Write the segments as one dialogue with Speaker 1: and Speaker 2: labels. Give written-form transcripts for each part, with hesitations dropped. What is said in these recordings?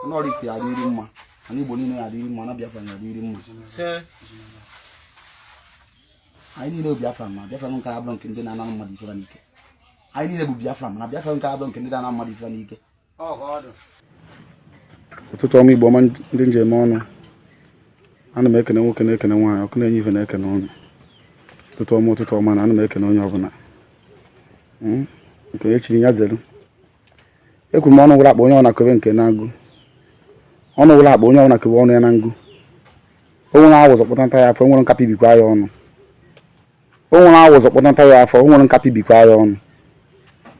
Speaker 1: Na Oraifite ya adịrị mma, ana Igbo niile ya adịrị mma, na Biafra ya adịrị mma. Anyị niile bụ Biafra, ma Biafra nke abụrụ nke ndị na-ana mmadụ ife n'ike. Anyị niile bụ Biafra, mana Biafra nke abụrụ nke ndị na-ana mmadụ ife n'ike. Ụtụtụ ọma, Igbo ọma, ndị njem ọnụ. Ana m ekene nwoke, na-ekene nwaanyị, ọkụ na-enye ife, na-ekene ọnụ. Ụtụtụ ọma, ụtụtụ ọma na ana m ekene onye ọbụla. Nke onye chiri ya zelu. Ekwuru m, ọnụ wụrụ akpa, onye ọ na-akọbe nke na ngụ. Ọnụ wụrụ akpa, onye ọ na-akọbe ọnụ ya na ngụ. O nwere awụzọ kpọtanta ya afọ, o nwere nkapị bikwa ya ọnụ. O nwere awụzọ kpọtanta ya afọ, o nwere nkapị bikwa ya ọnụ.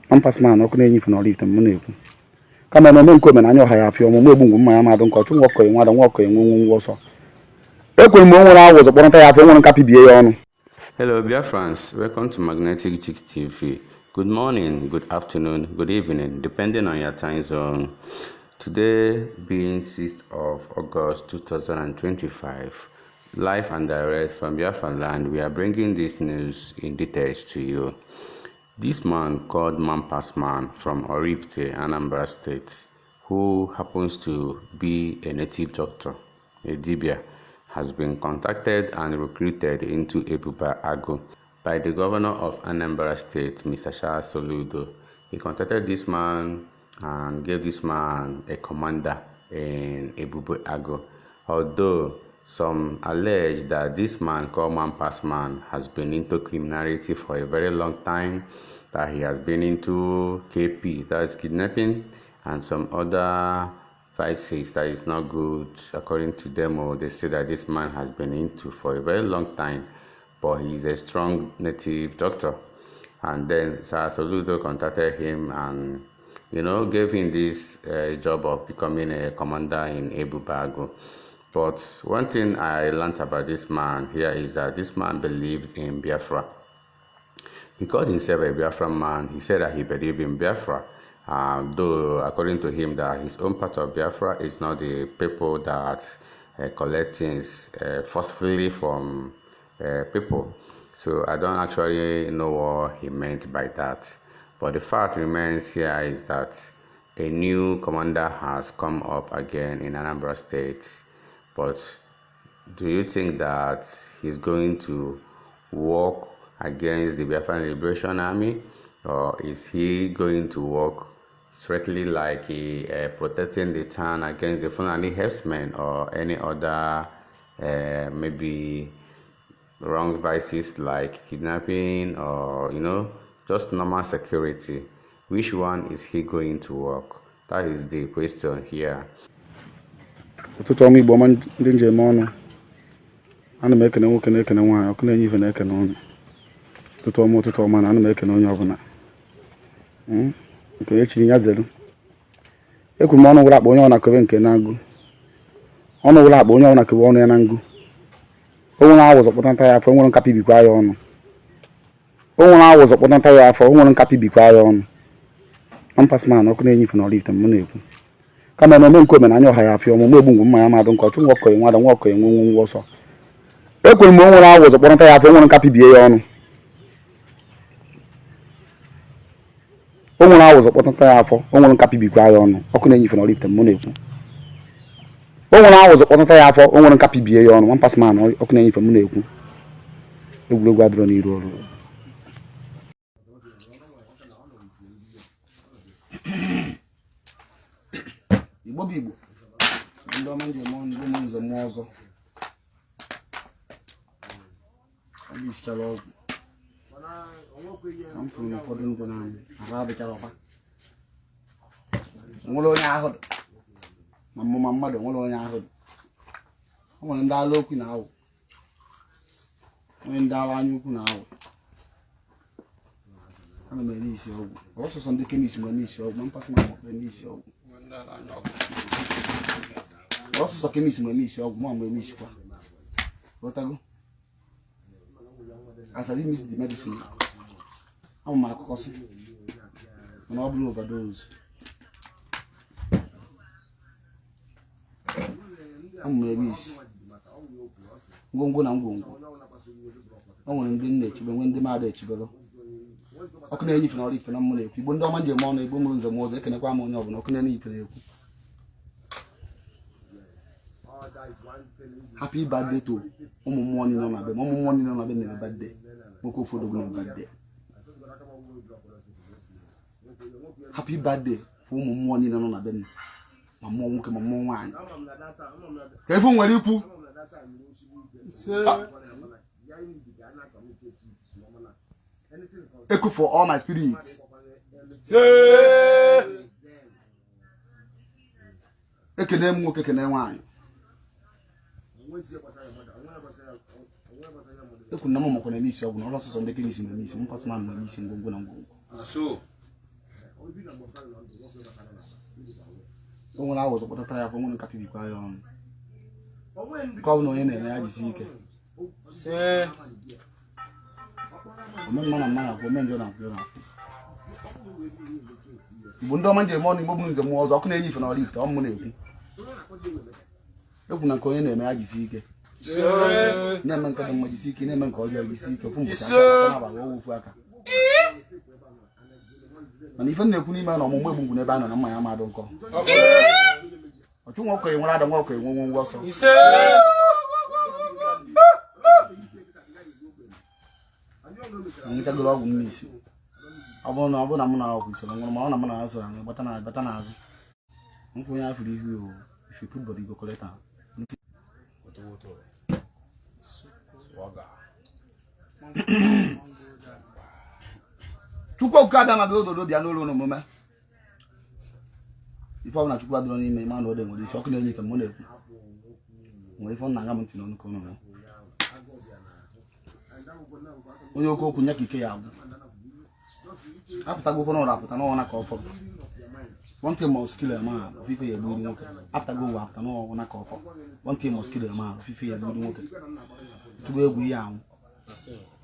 Speaker 1: Pampasman, ọkụ na-enye ife n'Oraifite m na-ekwu. Kama ememe nke omenanya ọha ya afịa ọmụmụ egbu ngwu mma ya madụ nke ọchụ nwa ọkọ nwa ada nwa ọkọ enwe nwe nwa ọsọ. Ekwuru m, o nwere awụzọ kpọtanta ya afọ, o nwere nkapị bie ya ọnụ.
Speaker 2: Hello, Biafrans. Welcome to Magnetic Chicks TV. Good morning, good afternoon, good evening, depending on your time zone. Today being 6th of August 2025, live and direct from Biafran land, we are bringing this news in details to you. This man called Man Pass Man from Oraifite, Anambra State, who happens to be a native doctor, a Dibia, has been contacted and recruited into Ebube Agu by the governor of Anambra State, Mr. Charles Soludo. He contacted this man and gave this man a commander in Ebube Agu. Although some allege that this man called Man Pass Man has been into criminality for a very long time, that he has been into KP, that's kidnapping, and some other vices that is not good according to them, or they say that this man has been into for a very long time, but he's a strong native doctor. And then Sir Soludo contacted him and gave him this job of becoming a commander in Ebubeagu. But one thing I learned about this man here is that this man believed in Biafra. He called himself a Biafran man. He said that he believed in Biafra. Though, according to him, that his own part of Biafra is not the people that collect things forcefully from people. So I don't actually know what he meant by that. But the fact remains here is that a new commander has come up again in Anambra State. But do you think that he's going to work against the Biafran Liberation Army, or is he going to work straightly like he, protecting the town against the Fulani herdsmen or any other maybe wrong vices like kidnapping or just normal security? Which one is he going to work? That is the question here.
Speaker 1: Ụtụtụ ọma, Igbo ọma, ndị njem ọnụ. Ana m ekene nwoke, na-ekene nwaanyị, ọkụ na-enye ife, na-ekene ọnụ. Ụtụtụ ọma, ụtụtụ ọma na ana m ekene onye ọbụla. Nke onye chiri ya zelu. Ekwuru m, ọnụ wụrụ akpa, onye ọ na-akọbe nke na ngụ. Ọnụ wụrụ akpa, onye ọ na-akọbe ọnụ ya na ngụ. O nwere awụzọ kpọtanta ya afọ, o nwere nkapị bikwa ya ọnụ. O nwere awụzọ kpọtanta ya afọ, o nwere nkapị bikwa ya ọnụ. Pampasman, ọkụ na-enye ife n'Oraifite m na-ekwu. Kama ememe nke omenanya ọha ya afịa ọmụmụ egbu ngwu mma ya madụ nke ọchụ nwa ọkọ nwa ada nwa ọkọ enwe nwe nwa ọsọ. Ekwuru m, o nwere awụzọ kpọrọta ya afọ, o nwere nkapị bie ya ọnụ. O nwere awụzọ kpọtata ya afọ, o nwere nkapị bikwa ya ọnụ. Ọkụ na-enye ife n'Oraifite m na-ekwu. O nwere awụzọ kpọtata ya afọ, o nwere nkapị bie ya ọnụ. Pampasman, ọkụ na-enye ife m na-ekwu. Egwuregwu adịrọ n'iru ọrụ. Igbo bụ Igbo, ndị ọma njem ọnụ, ndị ụmụ nze mmụọ ọzọ. Ọ bụ isichara ọgwụ ka m fụrụ na ụfọdụ ndị na arụ adịchara ọba. Nwere onye ahụ dị ma mmụma mmadụ, nwere onye ahụ dị. O nwere ndị ala okwu na awụ, nwee ndị ala anya ukwu na awụ. Ana m ere isi ọgwụ ọsọsọ ndị chemist ma eme isi ọgwụ ma mpasị ma eme isi ọgwụ ọsọsọ chemist ma eme isi ọgwụ ma ma eme isikwa. Ghọtago? I sabi mix the medicine. Ama m akụkọ sị mana ọ bụrụ overdose. Ama m eme isi ngwongwo na ngwongwo. O nwere ndị m na-echebe, nwee ndị m ada echebere. Ọkụ na-enye ife n'Oraifite na mmụ na-ekwu. Igbo ndị ọma njem ọnụ, Igbo mụrụ nze m ọzọ, ekenekwa m onye ọbụla. Ọkụ na-enye ife na-ekwu. Happy birthday to ụmụ mmụọ niile nọ na be m. Ụmụ mmụọ niile nọ na be m na-eme birthday. Nwoke ụfọdụ na-eme birthday. Happy birthday for ụmụ mmụọ niile nọ na be m, ma mmụọ nwoke ma mmụọ nwaanyị. Ka ife nwere ikwu. Eku for all my spirit. Ekene m nwoke, kene nwaanyị. Ekwu na m makwa na isi ọgwụ na ọrụ ọsọsọ ndị kenye isi na isi m pasma na isi ngwongwo na ngwongwo. O nwere awụ ọzọ kpọtara ya afọ nwere nkapị bikwa ya ọnụ. Nke ọ bụla onye na-eme ya jisi ike. Ome mma na mma na-akwụ, ome njọ na-akwụ na-akwụ. Igbo ndị ọma njem ọnụ, Igbo bụ nze mmụọ ọzọ, ọkụ na-enye ife na Oraifite, ọ mụ na-ekwu. Ekwu na nke onye na-eme ya jisi ike. Na-eme nke dị mma jisi ike, na-eme nke ọjọọ jisi ike. Ofu mbọchị aka na-agba ofu aka. Mana ife na-ekwu n'ime na ọmụmụ egbu n'ebe a nọ na mma ya amadụ nkọ. Ọchụ nwa ọkụ enwere ada nwa ọkụ enwe nwe ọsọ. Nwetagoro ọgwụ m n'isi. Ọ bụrụ na ọ bụrụ na mụ na ọgwụ isoro nwụrụ, ma ọ na mụ na ya soro anyị gbata na gbata n'azụ. Nkwụ onye afụrụ ihu o, if you put body go collect am. Chukwu okike abịa ma bịa ododo bịa n'ụlọ n'omume. Ife ọbụla Chukwu adịrọ n'ime ma na ode nwere isi ọkụ na-enye ife mụ na-ekwu. Nwere ife ọ na-aga m ntị n'ọnụ ka ọ nọ. Onye oke okwu nye ka ike ya agwụ. Apụtago n'ụlọ apụta n'ọnwa ka ọ fọrọ. One thing must kill a man, ofufe ya egburu nwoke. Apụtago ụwa apụta n'ọnwa ka ọ fọrọ. One thing must kill a man, ofufe ya egburu nwoke. Tụba egwu ihe anwụ.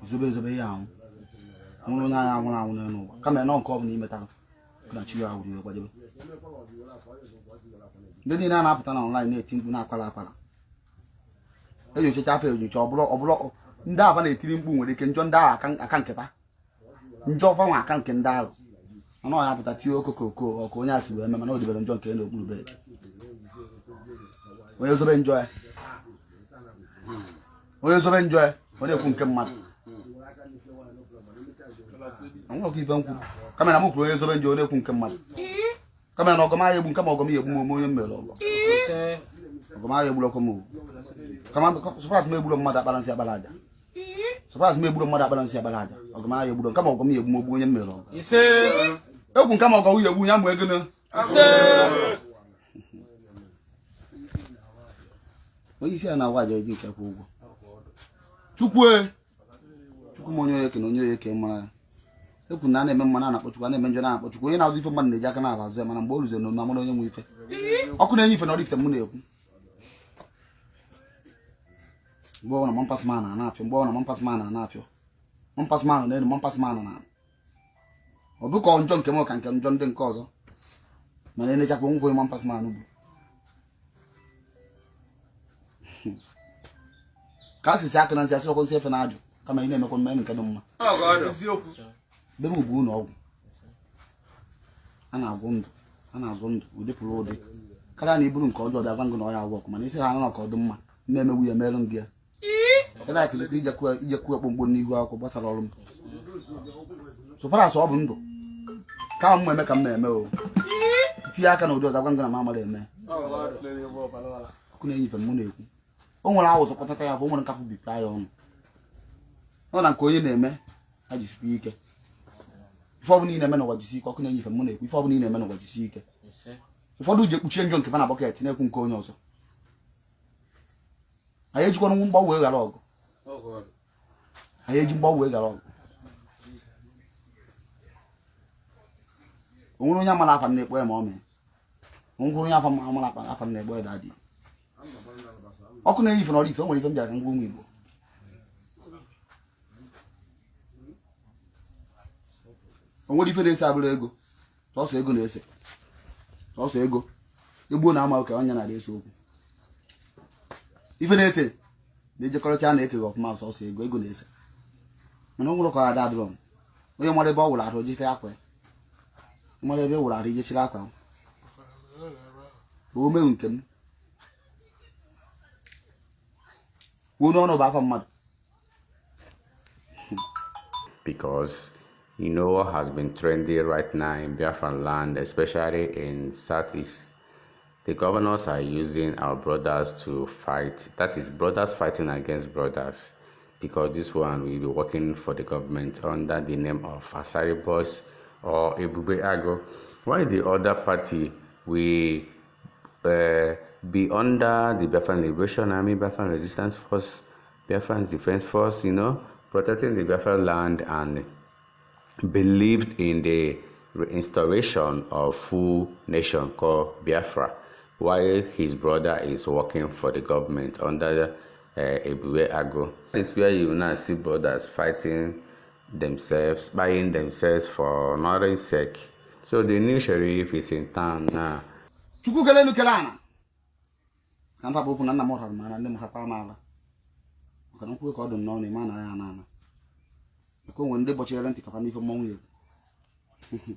Speaker 1: Zobe ezobe ihe anwụ. Nwụrụ onye agha anwụrụ anwụ n'elu ụwa. Kama nọ nke ọ bụla imetara na chi ya wuru iwe gbadebe. Ndị niile a na-apụta na online na-eti mkpu na-akwara akwara. Enyochacha afọ enyocha ọ bụrụ ndị aba na-etiri mkpu nwere ike njọ ndị ahụ aka nke fa. Njọ fanwa aka nke ndị ahụ. Mana ọ ya pụta tie okokoko ọkụ onye a si wee mee, mana o debere njọ nke ya n'okpuru bed. Onye zobe njọ ya. Onye zobe njọ ya, ọ na-ekwu nke mmadụ. Nwere ife m kwuru. Kama na m kwuru onye zobe njọ, ọ na-ekwu nke mmadụ. Kama na ọgọm agha egbu nke ma ọgọm ya egbu m onye m mere ọgọ. Ọgọm agha egburu ọkụ m. Kama sọpras m egburu mmadụ akpara nsị akpara aja. Sọpras m egburu mmadụ akpara nsị akpara aja. Ọgọm agha egburu nke ma ọgọm ya egbu m ogbu onye m mere ọgọ. Egwu nke ma ọgọ ya egbu ya mụ ego na. Onye isi ya na-awa aja eji nke kwụ ụgwọ. Chukwu Chukwu m onye onye kene onye onye ke mara ya. Ekwu na a na-eme mma na-akpọ Chukwu, a na-eme njọ na-akpọ Chukwu. Onye na-azụ ife mmadụ na-eji aka na-aba azụ ya, mana mgbe o ruziri n'ome amara onye nwe ife. Ọkụ na-enye ife na Oraifite m na-ekwu. Mgbe ọbụla mampasman na-afịọ, mgbe ọbụla mampasman na-afịọ, mampasman na-elu, mampasman na ọ bụ ka njọ nke m ka nke njọ ndị nke ọzọ, mana enechakwa nkwe mampasman bụ ka asịsị aka na nsị asịrọkwa nsị efe na ajụ, kama ị na-emekwa mmemme nke dị mma. Be m bụ ụlọ ọgwụ a na-agwụ ndụ, a na-azụ ndụ ụdị pụrụ ụdị karịa na iburu nke ọjọọ bịa gwa ngụ na ọ ya agwọ ọkụ, mana isi ha nọ ka ọ dị mma mmemegbu ya merụ gị ya ebe a kelekwa ijekwu ekpomkpo n'ihu akwụkwọ gbasara ọrụ m. So far as ọ bụ ndụ kama m eme ka m na-eme o tinye aka na ụdị ọzọ agwa ngụ na m amara eme. Ọkụ na-enye ife m na-ekwu. O nwere awụzọ kpọtata ya afọ, o nwere nkapụ bipịa ya ọnụ. Ọ na nke onye na-eme ha jisikwa ike. Ife ọbụla ị na-eme n'ụwa jisi ike. Ọkụ na-enye ife m na-ekwu. Ife ọbụla ị na-eme n'ụwa jisi ike. Ụfọdụ ji ekpuchie njọ nke fa na bucket na-ekwu nke onye ọzọ. Anyị ejikwana mgbanwe ghara ọgụ. Anyị eji mgbanwe ghara ọgụ. O nwere onye amara afa m na-ekpo ya ma ọ mee. O nwere onye amara afa m na-ekpo ya daddy. Ọkụ na-enye ife na Oraifite, o nwere ife m bịara ka m gwa ụmụ Igbo. O nwere ife na-ese abụrụ ego. Sọsọ ego na-ese. Sọsọ ego. Egbuo na ama oke onye na-ese okwu. Ife na-ese na-ejekọrịta na-ekeghị ọfụma sọsọ ego, ego na-ese. Mana o nwere ka ọ ada adịrọ m. Onye mara ebe ọ wụrụ ahụ jechiri akwa ya. Mara ebe ọ wụrụ ahụ ijechiri akwa. O mewu nke m. Kwuo n'ọnụ bụ afa mmadụ.
Speaker 2: Because you know what has been trending right now in Biafran land, especially in Southeast. The governors are using our brothers to fight. That is, brothers fighting against brothers. Because this one will be working for the government under the name of Asari Boys or Ebube Ago. While the other party will be under the Biafran Liberation Army, Biafran Resistance Force, Biafran Defense Force, protecting the Biafran land and believed in the instauration of full nation called Biafra, while his brother is working for the government under Ebube Ago. It's where you now see brothers fighting themselves, buying themselves for nothing's sake. So the new sheriff is in town now.
Speaker 1: Chukwu kele elu kele ana ka m rapụ okwu na nna m hụrụ m anya, nne m hapụ m ala maka na nkwuru ka ọ dị nnọọ na-eme ana ya ana ana maka o nwere ndị gbochiere ntị kafa n'ife mmọnwụ ya ekwu.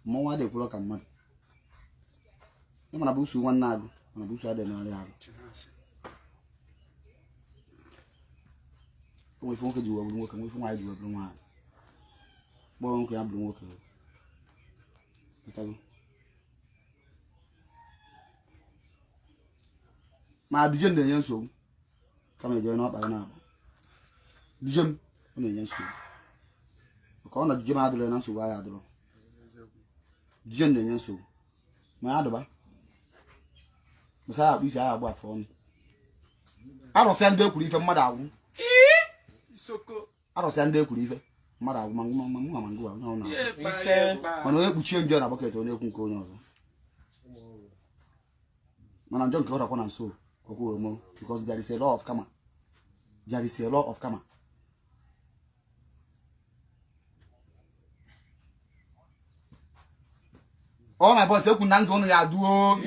Speaker 1: Mmọnwụ adịghị ekwuru ka mmadụ. Ị mana bụ usu nwanne agụ mana bụ usu adịghị narị agụ. O nwere ife nwoke ji wee bụrụ nwoke, nwee ife nwaanyị ji wee bụrụ nwaanyị. Kpọrọ nwoke ya bụrụ nwoke. Ịtago. Ma duje m na-enye nsogbu kama eje n'ọkpa ya na-abụ duje m ọ na-enye nsogbu maka ọ na duje m adịrọ na nsogbu anyị adịrọ duje m na-enye nsogbu ma ya adụba mụsa ya akpụ isi ya agba afọ ọnụ arụsịa ndị ekwuru ife mmadụ agwụ arụsịa ndị ekwuru ife mmadụ agwụ ma ma ma ma ngụwa onye ọ na mana onye kpuchie njọ na bucket onye ekwu nke onye ọzọ mana njọ nke ọ rakwa na nso okwu mo because there is a law of karma. There is a law of karma. All my boys ekwu na ndụ ụnụ ya duo.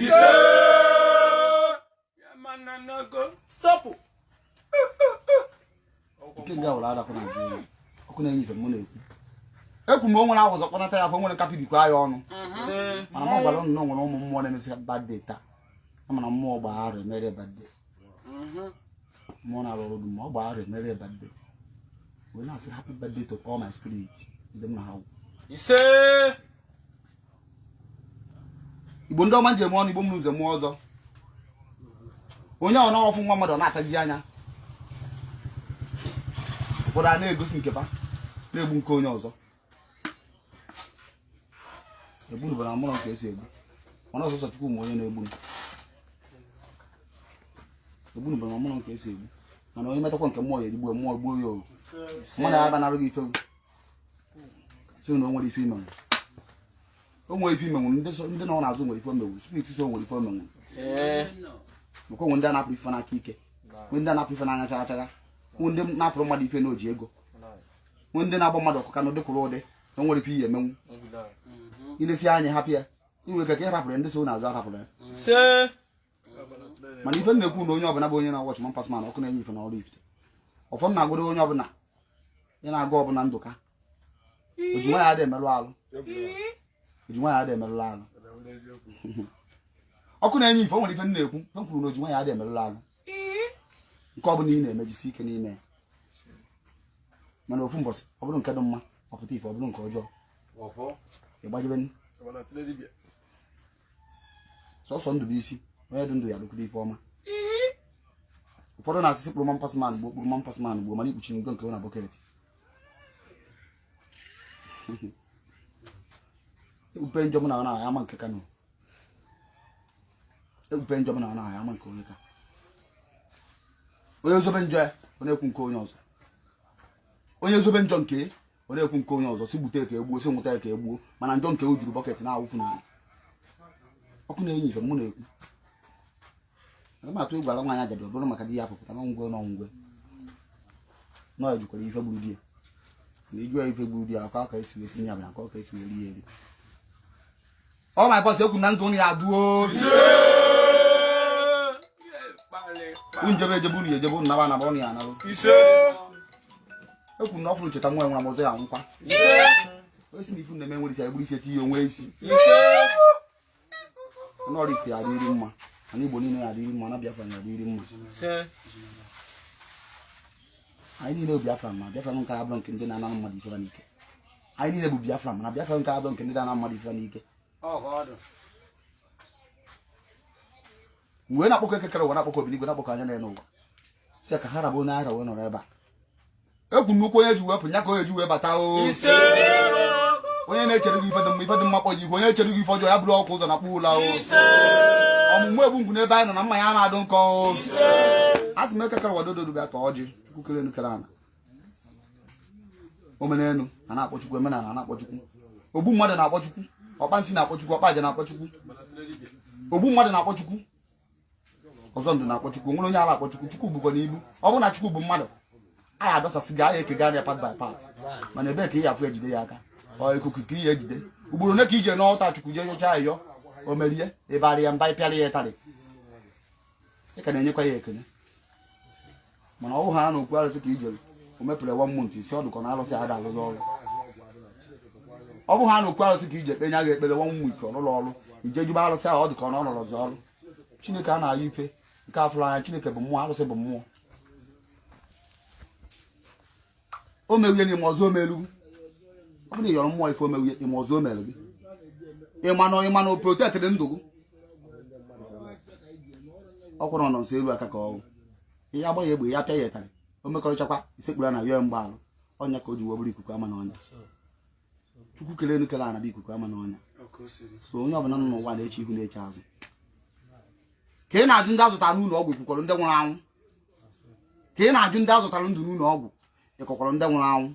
Speaker 3: Sọpụ.
Speaker 1: Nke nga wụrụ adakwa na ajụ ọkụ na-enye ife mụ na-ekwu ekwu m o nwere awụzọ kpọnata ya afọ nwere nkapị bikwa ya ọnụ mana m gwara ụnụ na o nwere ụmụ mmụọ na-emesi birthday taa mana mmụọ gbaa arụ emere birthday mmụọ na-arụ ọrụ dum ọ gbaa arụ emere birthday wee na-asị happy birthday to all my spirit ndị m na ha
Speaker 3: Ise.
Speaker 1: Igbo ndị ọma njem ọnụ Igbo m n'ụzọ mụọ ọzọ onye ọ na-ọfụ nwa mmadụ ọ na-ataji anya ụfọdụ a na-egosi nke fa na-egbu nke onye ọzọ egburu bụ na mụrụ nke esi egbu mana ọsọsọ Chukwu ma onye na-egbu egburu bụ na mụrụ nke esi egbu mana onye metakwa nke mmụọ ya egbuo mmụọ gbuo ya o mmadụ ya abanarụ gị ife si na o nwere ife imenwu o nwere ife imenwu ndị nọ n'azụ nwere ife omenwu spirit so nwere ife omenwu maka onwe ndị a na-apụ ife n'aka ike nwe ndị a na-apụ ife n'anya chagha chagha nwe ndị na-apụrụ mmadụ ife na oji ego nwe ndị na-agba mmadụ ọkụ ka na ụdị kwụrụ ụdị na o nwere ife iyi emenwu ilesi anya hapụ ya inwe ike ka ị rapụrụ ya ndị so n'azụ arapụrụ ya mana ife na-ekwu na onye ọbụla bụ onye na-awọchị man pass man ọkụ na-enye ife n'ọrụ ifite ọfọ na-agụrụ onye ọbụla ị na-agụ ọbụla ndụka oji nwa ya adị emerụ alụ oji nwa ya adị emerụrụ alụ ọkụ na-enye ife o nwere ife m na-ekwu ife m kwuru na oji nwa ya adị emerụrụ alụ nke ọbụla ị na-emejisi ike n'ime ya mana ofu mbọsị ọ bụrụ nke dị mma ọ pụta ife ọ bụrụ nke ọjọọ ịgbajebe sọsọ ndụ bụ isi onye dị ndụ ya lụkwuru ife ọma ụfọdụ na-asịsị kpụrụ man pass man gbuo kpụrụ man pass man gbuo mana ikpuchi ngo nke na bucket ekpupe njọ m na na ama nke Kano ekpupe njọ m na na ama nke onye ka onye zobe njọ ya ọ na-ekwu nke onye ọzọ onye zobe njọ nke ọ na-ekwu nke onye ọzọ si gbute ka egbuo si nwụta ya ka egbuo mana njọ nke o juru bucket na-awụfu n'ala ọkụ na-enye ife mụ na-ekwu aga m atụ egwu ala nwaanyị ajadu ọ bụrụ maka di ya apụpụta na ngwe na ngwe na ya jukwara ife gburu di ya na iju ya ife gburu di ya aka aka esi wee si ya bụ na aka aka esi wee rie eri all my boys ekwu na ndụ ụnụ ya duo unu jebe ejebe unu ya ejebe unu naba anaba unu ya analụ ekwu na ọ fụrụ cheta nwa ya nwụrụ ma ọzọ ya anwụkwa onye si na ifu na-eme nwere isi egburu isi eti ya onwe isi n'ọrụ ite ya adịrị mma mana Igbo niile ya adịrị mma na Biafra ya adịrị mma Anyị niile bụ Biafra, ma Biafra nke abụrụ nke ndị na-ana mmadụ ife n'ike. Anyị niile bụ Biafra, mana Biafra nke abụrụ nke ndị na-ana mmadụ ife n'ike. Wee na-akpọkọ ekekere ụwa, na-akpọkọ obiligwe, na-akpọkọ anya n'elu ụwa, si ka ha rabụ onye ara wee nọrọ ebe a. Ekwu nnukwu onye ji wepụ nya ka onye ji wee bata o. Onye na-echere gị ife dị mma, ife dị mma kpọ ihu. Onye echere gị ife ọjọọ, ya bụrụ ọkụ ụzọ na kpụ ụla o. Ọmụmụ egbu ngwu n'ebe anyị nọ na mma ya na-adụ nkọ o. A sị m ekekere ụwa dododo bịa tọọ ọjị. Chukwu kere enu kere ana, omenelu a na-akpọ Chukwu, omenala a na-akpọ Chukwu, ogbu mmadụ na-akpọ Chukwu, ọkpa nsị na-akpọ Chukwu, ọkpa aja na-akpọ Chukwu, ogbu mmadụ na-akpọ Chukwu, ọzọ ndụ na-akpọ Chukwu. Nwere onye ala akpọ Chukwu. Chukwu bụkwa na ibu. Ọ bụrụ na Chukwu bụ mmadụ, anyị adọsasị gị, anyị ekega anya part by part. Mana ebee ka ị afụ ejide ya aka? Ọ ikuku ka ihe ejide. Ugboro ole ka ije n'ọta Chukwu jee yọcha ayọ, o merie, ịbarị ya mba, ịpịara ya ịtarị, ị ka na-enyekwa ya ekele. Mana ọ bụ ha na okwu arụsị ka ijere, o mepụrụ one month, isi ọdụ ka na arụsị ada alụghị ọrụ. Ọ bụ ha na okwu arụsị ka ije ekpe nya gị ekpere one week, ọrụrụ ọrụ, ije jube arụsị ahụ, ọ dị ka ọ na ọrụrụzi ọrụ. Chineke a na-ayọ ife nke afụrụ anya. Chineke bụ mmụọ, arụsị bụ mmụọ. O mewie na ime ọzọ o melu. Ọ bụrụ na ị yọrọ mmụọ ife, o mewie ime ọzọ o mere gị. Ịma na o protectịrị ndụ gị. Ọ kwụrụ nọ nso elu aka ka ọwụ ihe agba ya egbe, ya pịa ya ịtarị, o mekọrịchakwa isekpuru na yọọ mgbaalụ ọnya ka o ji wee bụrụ ikuku ama n'ọnya. Chukwu kele enu kele ana bụ ikuku ama n'ọnya. So onye ọbụla nọ n'ụwa na-eche ihu, na-eche azụ. Ka ị na-ajụ ndị azụtara n'ụlọ ọgwụ, ikwukwara ndị nwụrụ anwụ. Ka ị na-ajụ ndị azụtara ndụ n'ụlọ ọgwụ, ịkọkwara ndị nwụrụ anwụ.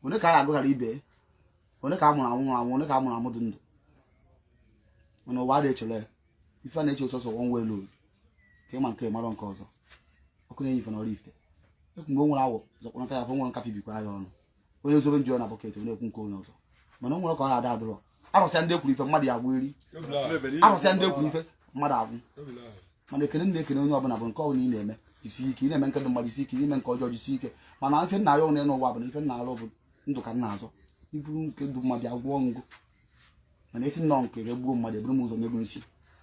Speaker 1: Onye ka a ga-agụghara ibe? Onye ka a mụrụ anwụ nwụrụ anwụ? Onye ka a mụrụ amụ dị ndụ? Mana ụwa adịghị echere ya. Ife a na-eche sọsọ one way road ka ịma nke mara nke ọzọ. Ọkụ na-enye ife n'ọrụ ifite ekwu mgbe o nwere awọ zọkpọnata ya afọ, nwere nkapị bikwa ya ọnụ. Onye zobe njọ na bucket, onye ekwu nke onye ọzọ. Mana o nwere ka ọ ga-ada adụrọ. Arụsịa ndị ekwuru ife, mmadụ ya agwụ eri. Arụsịa ndị ekwuru ife, mmadụ agwụ. Mana ekele m na-ekele onye ọbụla bụ nke ọbụla ị na-eme, jisie ike. Ị na-eme nke dị mma, jisie ike. Ị na-eme nke ọjọọ, jisie ike. Mana ife nna ya ụnụ n'ụwa bụ na ife nna alụ bụ ndụ ka m na-azọ. Iburu nke ndụ mmadụ bịa gwụọ ngụ, mana esi nnọọ nke ga gbuo mmadụ, eburu m ụzọ nye gị nsi,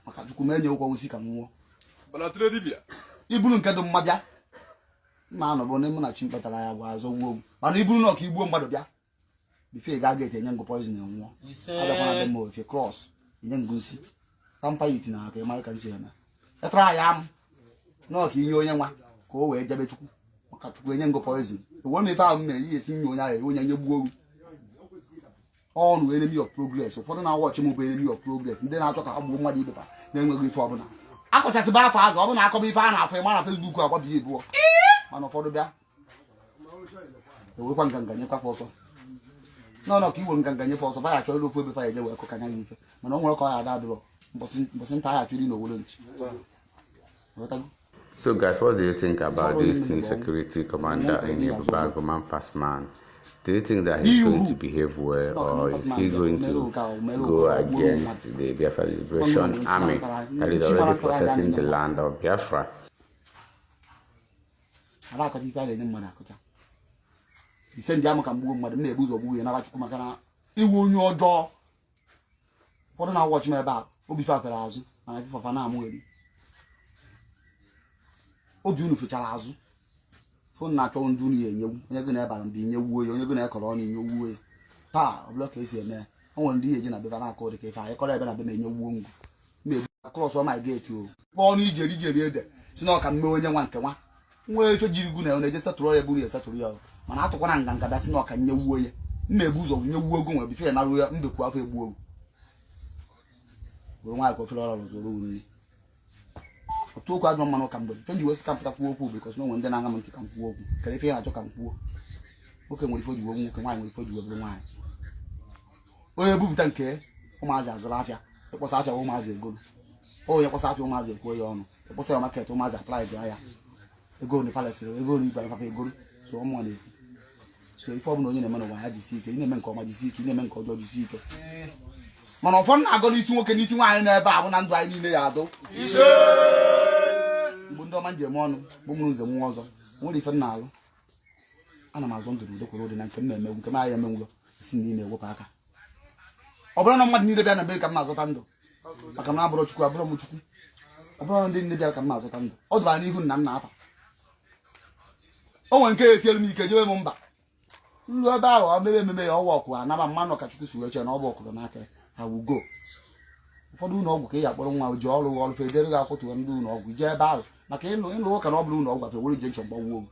Speaker 1: maka Chukwu m enye ụkwụ nsi ka m nwụọ. Iburu nke dị mma bịa, mma anọbụ na mụ na chi mkpatara ya gwa azọ gbuo m. Mana iburu na ọka igbuo mmadụ bịa, before ị ga-aga ete enye ngụ poison nwụọ. Abịakwana dị mma ofe cross enye ngụ nsi tamper it na aka ịmara ka nsi eme etara ya m na ọka inye onye nwa ka o wee jebe Chukwu, maka Chukwu enye ngụ poison. Ewere m ife ahụ m mere ihe esi nye onye ahụ, onye nye gbuo ogu ọnụ enemy of progress. Ụfọdụ na-awọchị m bụ enemy of progress, ndị na-achọ ka ha gbuo mmadụ ibe ha na-enweghị ife ọbụla akọchasịba afọ azụ. Ọ bụ na akọba ife a na-afọ ịma na Facebook agbabi ya ebụọ. Mana ụfọdụ bịa ewerekwa nganga nyekwa fa ọsọ n'ọnọ ka iwere nganga nyefe ọsọ, fa ya achọ ịlụ ofu ebe fa ya eje wee kụkanya gị ife. Mana o nwere ka ọ ya ada adụrọ mbọsị nta ya achọ iri na owere nchi.
Speaker 2: So guys, what do you think about this new security commander in Ebubeagu, Man Pass Man? Do you think that he's going to behave well, or is he going to go against the Biafra Liberation Army that is already protecting the land of Biafra?
Speaker 1: Ara akọcha ife a na-enye mmadụ akọcha ise ndị ama ka mgbuo mmadụ m na-ebu ụzọ gbuo ya naba Chukwu, maka na iwu onye ọjọọ. Ụfọdụ na-awọchị m ebe a, obi fa fere azụ, mana ife na-amụgheri obi unu fechara azụ. Phone na-achọ ndị unu ya enyewu onye gị na-ebara mba, inyewuo ya, onye gị na-ekọrọ ọnụ, inyewuo ya. Taa ọ bụla ka esi eme ya. O nwere ndị ihe eji na bebe na-akọ dị ka ife anyị kọrọ ebe na be m enyewuo ngwu mmebu cross my gate o kpọọ ọnụ ijeri ijeri ede si na ọka mme onye nwa nke nwa nwee ife jiri gụ na ya na-eje setụrụ ya eburu ya setụrụ ya. Mana atụkwana nganga bịa si na ọka nyewuo ya, mma ebu ụzọ nyewuo ogo nwe before ya naruo ya mbekwu afọ egbuo ogu were nwaanyị ka ofere ọrụ zụrụ nri. Otu okwu adịrọ mmanụ ka mgbe ife nji wee sị ka m pụta kwuo okwu, because na onwe ndị na-aṅa m ntị ka m kwuo okwu kere ife ya na-achọ ka m kwuo. Nwoke nwere ife o ji wee nwoke, nwaanyị nwere ife o ji wee bụrụ nwaanyị. Onye bupụta nke ụmụazị azụrụ afịa, ịkpọsa afịa ụmụazị egolu. Onye kpọsa afịa, ụmụazị ekwuo ya ọnụ. Ịkpọsa ya market, ụmụazị aprice ya ego ole palesịrị ego ole igwe papa egolu. So ụmụ na-ekwu so ife ọbụla onye na-eme n'ụwa ya, jisi ike. Ị na-eme nke ọma, jisi ike. Ị na-eme nke ọjọọ, jisi ike. Mana ụfọdụ na-agọ n'isi nwoke, n'isi nwaanyị n'ebe a bụ na ndụ anyị niile ya adụ. Igbo ndị ọma njem ọnụ bụ mụrụ nze nwa ọzọ nwere ife m na-alụ. Ana m azụ ndụ n'udo kwere ụdị na nke m na-emegwu nke m agha emenwụlọ si n'ime ewepụ aka. Ọ bụrụ na mmadụ niile bịa na be ka m azọta ndụ, maka na abụrọ Chukwu, abụrọ m Chukwu. Ọ bụrụ na ndị niile bịara ka m azọta ndụ, ọ dụbara n'ihu nna m na afa. O nwere nke esielu m ike jewe m mba nru ebe ahụ, ọ mebe ememe ya, ọwa ọkụ anaba mmanụ ka Chukwu si wee chee na ọ bụ ọkụrụ n'aka ya wugo. Ụfọdụ ụlọ ọgwụ ka ị ga-akpọrọ nwa ji ọrụ ọrụ fe edere gị akwụtụ ndị ụlọ ọgwụ jee ebe ahụ maka ịnụ ịnụ ụka na ọ bụla ụlọ ọgwụ afe were injection gbawuo.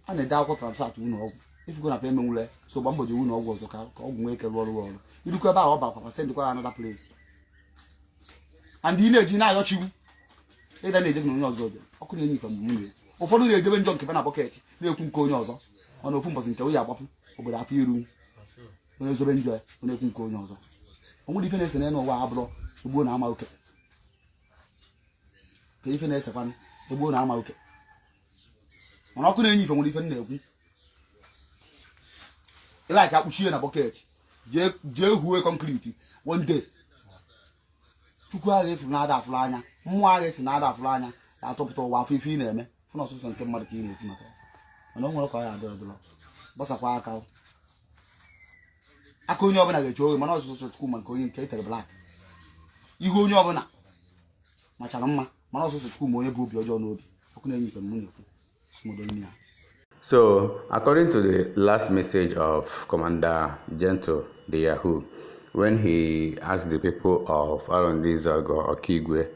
Speaker 1: A na-ede akwụkwọ transfer to ụlọ ọgwụ ifugo na emenwule so gba mbọ jee ụlọ ọgwụ ọzọ ka ọgwụ nwee ike rụọ ọrụ ọrụ irukwa ebe ahụ, ọ bakwa sendịkwa ya another place. And ị na-eji na-ayọchigwu ịda na-eje na onye ọzọ dị ọkụ na-enye ife mgbe nwunye. Ụfọdụ na-edebe njọ nke na bucket na-ekwu nke onye ọzọ, mana ofu mbọsị nke onye agbapụ obodo afọ iru onye zobe njọ ya, ọ na-ekwu nke onye ọzọ. O nwere ife na-ese n'elu ụwa abụrọ egbuo na ama oke ka ife na-esekwanụ egbuo na ama oke. Mana ọkụ na-enye ife nwere ife m na-ekwu ịlaik akpuchie na bucket jee huo concrete. One day Chukwu agha efuru na-ada afụrụ anya, mmụọ agha esi na-ada afụrụ anya na-atụpụta ụwa afọ ife ị na-eme fụ na ọsụsọ nke mmadụ ka ị na-ekwu maka ya. Mana o nwere ka ọ ya adịrọ dịrọ gbasakwa aka aka onye ọbụla ga-eche oghe, mana ọsụsọ Chukwu ma nke onye nke etere black ihu onye ọbụla machara mma, mana ọsụsọ Chukwu ma onye bụ obi ọjọọ n'obi. Ọkụ na-enye ife m na-ekwu smodo ya.
Speaker 2: So, according to the last message of Commander Gentle the Yahoo, when he asked the people of Arondizuogu Okigwe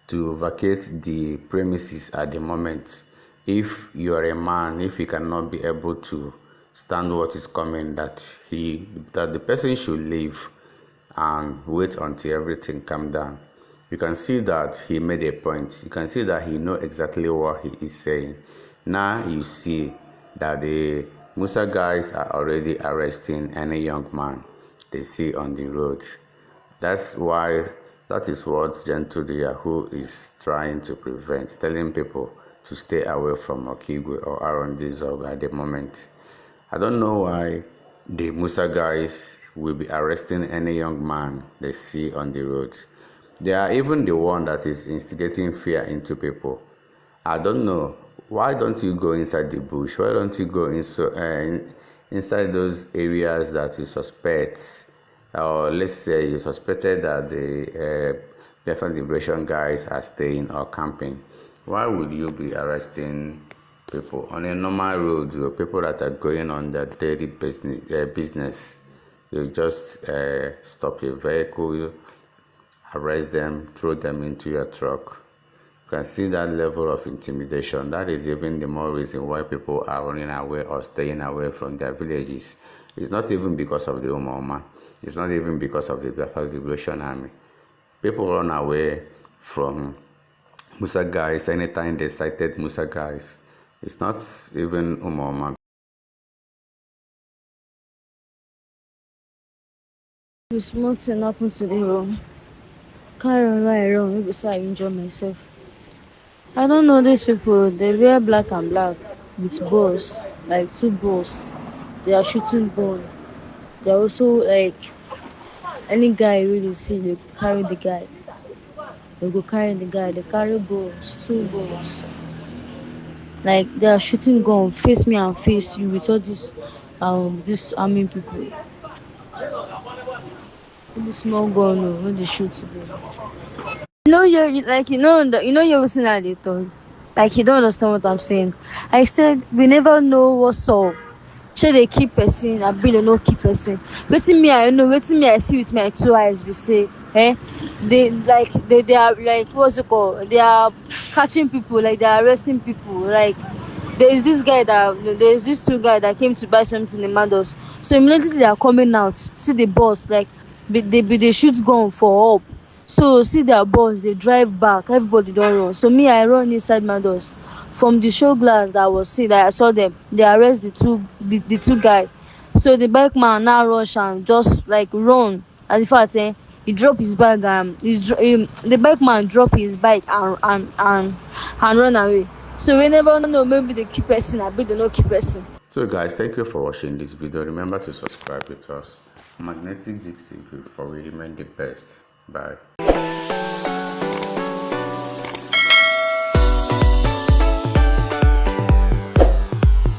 Speaker 2: to vacate the premises at the moment, if you are a man, if you cannot be able to stand what is coming, that the person should leave and wait until everything calm down. You can see that he made a point. You can see that he know exactly what he is saying. Now you see that the Musa guys are already arresting any young man they see on the road. That's why that is what Gentle the Yahoo is trying to prevent, telling people to stay away from Okigwe or Arondizuogu at the moment. I don't know why the Musa guys will be arresting any young man they see on the road. They are even the one that is instigating fear into people. I don't know. Why don't you go inside the bush? Why don't you go inside those areas that you suspect? Or let's say you suspected that the Biafran Liberation guys are staying or camping. Why would you be arresting people on a normal road, or people that are going on their daily business? You just stop your vehicle, arrest them, throw them into your truck. You can see that level of intimidation. That is even the more reason why people are running away or staying away from their villages. It's not even because of the Umuoma. It's not even because of the Biafra Liberation Army. People run away from Musa guys anytime they sighted Musa guys. It's not even Umuoma.
Speaker 4: The small thing happen today o. Carry on where I run wey be say I injure myself. I don't know these people. They wear black and black with balls, like two balls. They are shooting gun. They are also like any guy wey they see, they carry the guy. They go carry the guy. They carry balls, two balls. Like they are shooting gun, face me and face you with all this army people. No be small gun o wey dey shoot today. You know you like you know you know you wetin I dey talk. Like you don't understand what I'm saying. I said we never know what's up. Shey dey kill person abi dey no kill person? Wetin me I know, wetin me I see with my two eyes be say, they like they are like, what's it called? They are catching people, like they are arresting people. Like there is this guy that there is this two guy that came to buy something in Mandos. So immediately they are coming out, see the boss, like they shoot gun for up. So see their boss, they drive back, everybody don't run. So me, I run inside Mandos. From the show glass that I was seeing, that I saw them, they arrest the two guy. So the bike man now rush and just like run. And in fact, he drop his bag and the bike man drop his bike and run away. So we never know, maybe they keep person, I they no keep person.
Speaker 2: So guys, thank you for watching this video. Remember to subscribe with us. Magnetic Jigs TV, for we remain the best. Bye.